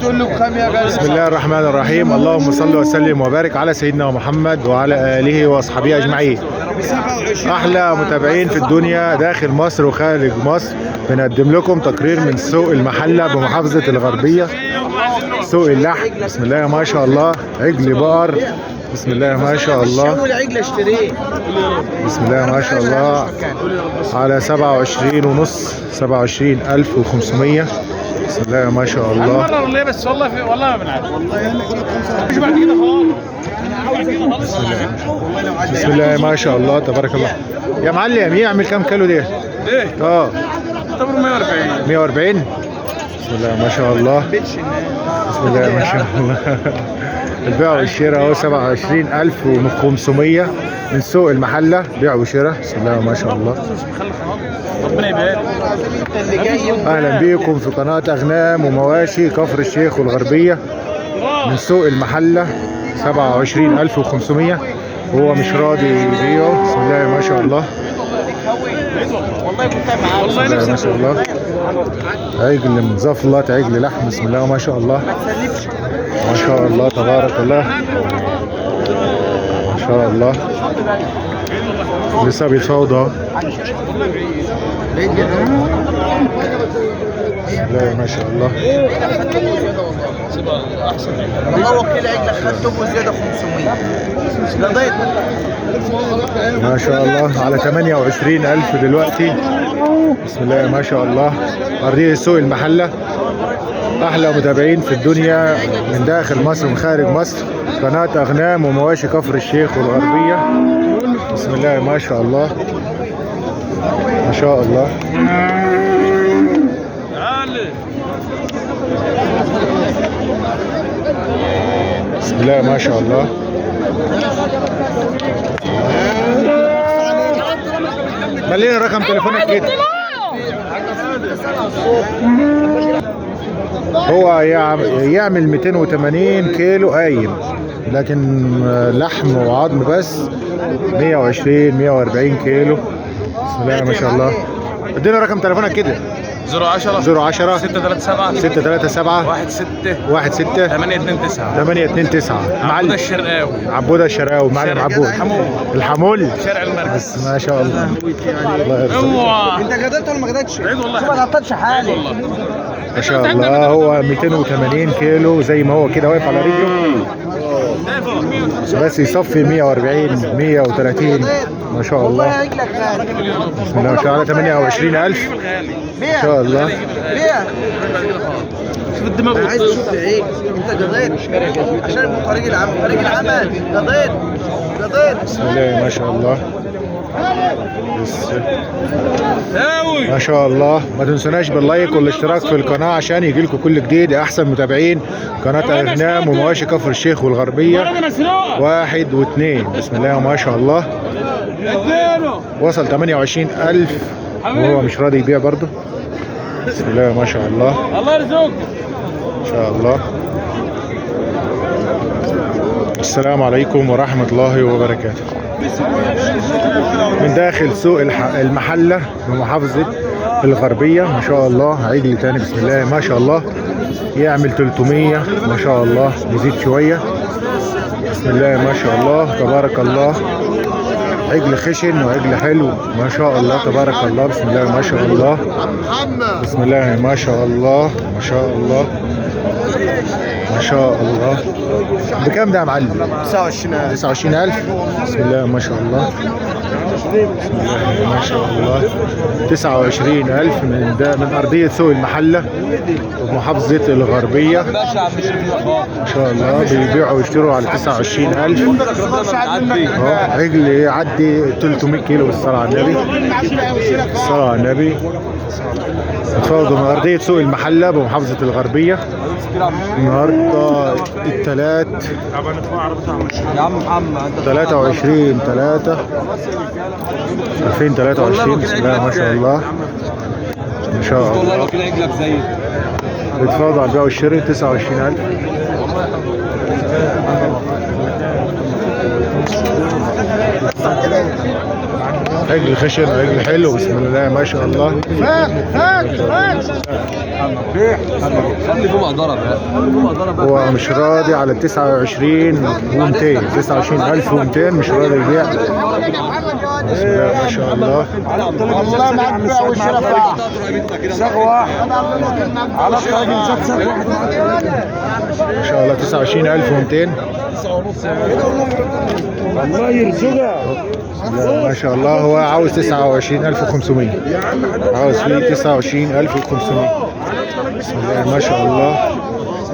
تقول له بكام يا غالي؟ بسم الله الرحمن الرحيم. اللهم صل وسلم وبارك على سيدنا محمد وعلى آله وأصحابه أجمعين. أحلى متابعين في الدنيا داخل مصر وخارج مصر، بنقدم لكم تقرير من سوق المحلة بمحافظة الغربية، سوق اللحم. بسم الله ما شاء الله، عجل بقر. بسم الله ما شاء الله، اول عجل اشتريه. بسم الله ما شاء الله، على 27 ونص، 27,500. بسم الله ما شاء الله. مرة ليه بس والله في والله ما بنعرف مش بعد كده خالص. بسم الله ما شاء الله تبارك الله. يا معلم يعمل كام كيلو ده؟ ليه؟ اه طب 140. 140. بسم الله ما شاء الله، بسم الله ما شاء الله. البيع والشراء اهو 27,500 من سوق المحلة، بيع وشراء. بسم الله ما شاء الله. ربنا يبارك. اللي جاي اهلا بيكم في قناة اغنام ومواشي كفر الشيخ والغربية من سوق المحلة. 27,500 وهو مش راضي يبيعه. بسم الله ما شاء الله، والله كنت معاه. والله بسم الله ما نفسي شاء الله. عجل مزفلط، عجل لحم. بسم الله ما شاء الله، ما شاء الله تبارك الله، ما شاء الله. لسه بيتفاوض اهو. بسم الله ما شاء الله. والله وكيل عجلك خدته وزيادة 500. لا ضيط. ما شاء الله على 28,000 دلوقتي. بسم الله ما شاء الله. أرضية سوق المحلة. أحلى متابعين في الدنيا من داخل مصر ومن خارج مصر، قناة أغنام ومواشي كفر الشيخ والغربية. بسم الله ما شاء الله، ما شاء الله. تعال. بسم الله ما شاء الله. ملينا رقم تليفونك كده. هو يعمل 280 كيلو قايم، لكن لحم وعظم بس 120 140 كيلو. بسم الله ما شاء الله. ادينا رقم تليفونك كده. 010 010 637 637 16 16 829. 829. معلم معلم الشرقاوي. عبودة الشرقاوي، معلم عبود الحمول. الحمول، شارع المركز. بس ما شاء الله. الله يرزقك. اوعى. انت غدرت ولا ما غدرتش؟ عيد والله. شوف ما تعطلش حالي. والله ما شاء الله، هو 280 كيلو زي ما هو كده واقف على رجله، بس يصفي 140 130. ما شاء والله الله. عجلك غالي. بسم الله ما شاء الله، 28,000 بيع ما شاء الله. بيع. شوف الدماغ. انا عايز اشوف عيد. انت قضيت عشان يبقى طريق العمل، طريق العمل. قضيت قضيت. بسم الله ما شاء الله. بس هاوي. ما شاء الله. ما تنسوناش باللايك والاشتراك في القناة عشان يجيلكم كل جديد. يا أحسن متابعين قناة أغنام ومواشي كفر الشيخ والغربية. ولد مسروقه. 1 و2. بسم الله ما شاء الله. اديله. وصل 28,000 وهو مش راضي يبيع برضه. بسم الله ما شاء الله، الله يرزقك. إن شاء الله. السلام عليكم ورحمة الله وبركاته. من داخل سوق المحلة بمحافظة الغربية. ما شاء الله، عجل تاني. بسم الله ما شاء الله، يعمل 300 ما شاء الله، يزيد شوية. بسم الله ما شاء الله تبارك الله. عجل خشن وعجل حلو ما شاء الله تبارك الله. بسم الله ما شاء الله، بسم الله ما شاء الله، ما شاء الله، ما شاء الله. بكام ده يا معلم؟ 29000. 29,000. بسم الله ما شاء الله، بسم الله ما شاء الله. 29,000 من ده، من أرضية سوق المحلة ومحافظة الغربية. ما شاء الله، بيبيعوا ويشتروا على 29,000. اه عجل يعدي 300 كيلو. بالصلاة على النبي، بالصلاة على النبي. اتفضلوا من أرضية سوق المحلة بمحافظة الغربية. النهارده الثلاث يا عم محمد 23 3 2023. بسم الله ما شاء الله، ما شاء الله. وكيل عجلك زي بيتفاوضوا على البيع والشراء 29,000. عجل خشن، عجل حلو، بسم الله ما شاء الله. خلي فيه مقدره بقى، خلي فيه مقدره بقى. هو مش راضي على 29 و200، 29200 مش راضي يبيع. بسم الله ما شاء الله. والله ما عاد بيع وشرا ساق واحد على الطريق، ساق واحد. ما شاء الله 29200. الله يرزقها. لا ما شاء الله، هو عاوز 29500، عاوز فيه 29500. بسم الله ما شاء الله.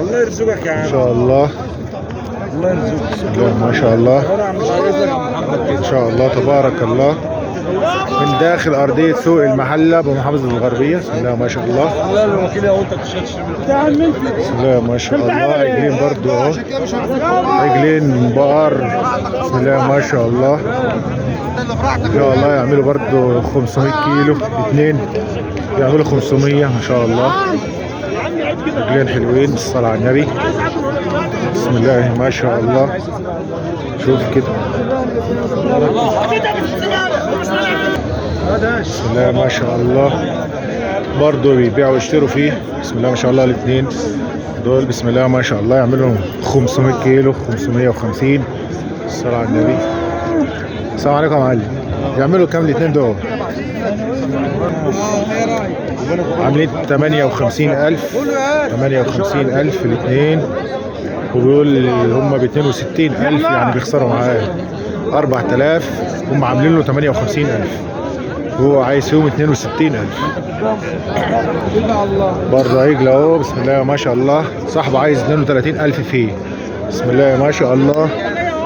الله يرزقك يا ما عم. شاء الله. الله يرزقك. بسم الله ما شاء الله، ما شاء الله تبارك الله. من داخل أرضية سوق المحلة بمحافظة الغربية. بسم الله ما شاء الله. بسم الله ما شاء الله. عجلين برضو اهو، عجلين بقر. بسم الله ما شاء الله. ان شاء الله يعملوا برضو 500 كيلو، اتنين يعملوا 500 ما شاء الله. عجلين حلوين، بالصلاة على النبي. بسم الله ما شاء الله. شوف كده. بسم الله ما شاء الله، برضه بيبيعوا ويشتروا فيه. بسم الله ما شاء الله، الاثنين دول بسم الله ما شاء الله يعملوا 500 كيلو، 550. الصلاة على النبي. السلام عليكم يا معلم. يعملوا كام الاثنين دول؟ عاملين 58000، 58000 الاثنين، وبيقول هم ب 62000، يعني بيخسروا معاه 4000. هم عاملين له 58000، هو عايز فيهم 62000. برضه عجل اهو، بسم الله ما شاء الله، صاحبه عايز 32000 فيه. بسم الله ما شاء الله،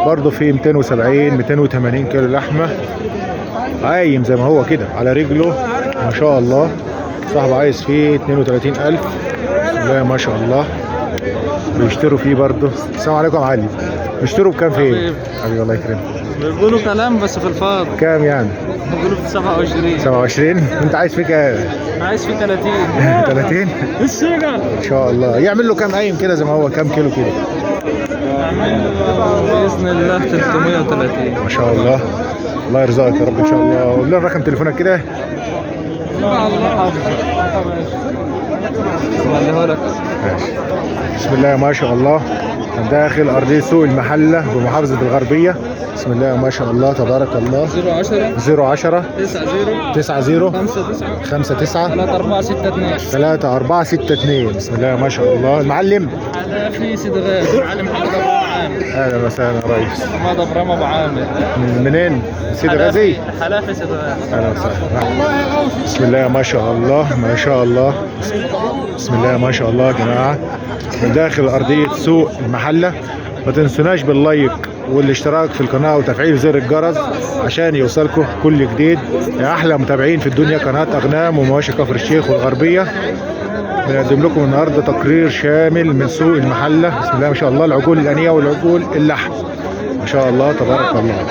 برضه فيه 270 280 كيلو لحمه، عايم زي ما هو كده على رجله ما شاء الله. صاحبه عايز فيه 32000. بسم الله ما شاء الله، بيشتروا فيه برضه. السلام عليكم يا معلم، بيشتروا بكام فيه؟ حبيبي الله يكرمك. بيقولوا كلام بس في الفاضي. كام يعني؟ بيقولوا في 27. 27. انت عايز فيه كام؟ عايز في 30. 30 السيجا ان شاء الله. يعمل له كام قايم كده زي ما هو، كام كيلو كده؟ باذن الله 330. ما شاء الله، الله يرزقك يا رب ان شاء الله. قول لنا رقم تليفونك كده. خليه لك. ماشي. بسم الله ما شاء الله، من داخل ارضية سوق المحلة بمحافظة الغربية. بسم الله ما شاء الله تبارك الله. 010 010 90 90 5 9 5 9 3 4 6 2 3 4 6 2. بسم الله ما شاء الله. المعلم هذا في سيد غاز معلم محمد ابو عامر. اهلا وسهلا يا ريس. حماد ابراهيم ابو عامر. من منين؟ سيد غازي. حلافي سيد غازي. اهلا وسهلا. بسم الله ما شاء الله، ما شاء الله، بسم الله ما شاء الله يا جماعة، من داخل ارضية سوق المحلة. ما تنسوناش باللايك والاشتراك في القناة وتفعيل زر الجرس عشان يوصلكم كل جديد. يا احلى متابعين في الدنيا، قناة اغنام ومواشي كفر الشيخ والغربية، بنقدم لكم النهارده تقرير شامل من سوق المحلة. بسم الله ما شاء الله، العجول الانية والعجول اللحم، ما شاء الله تبارك الله.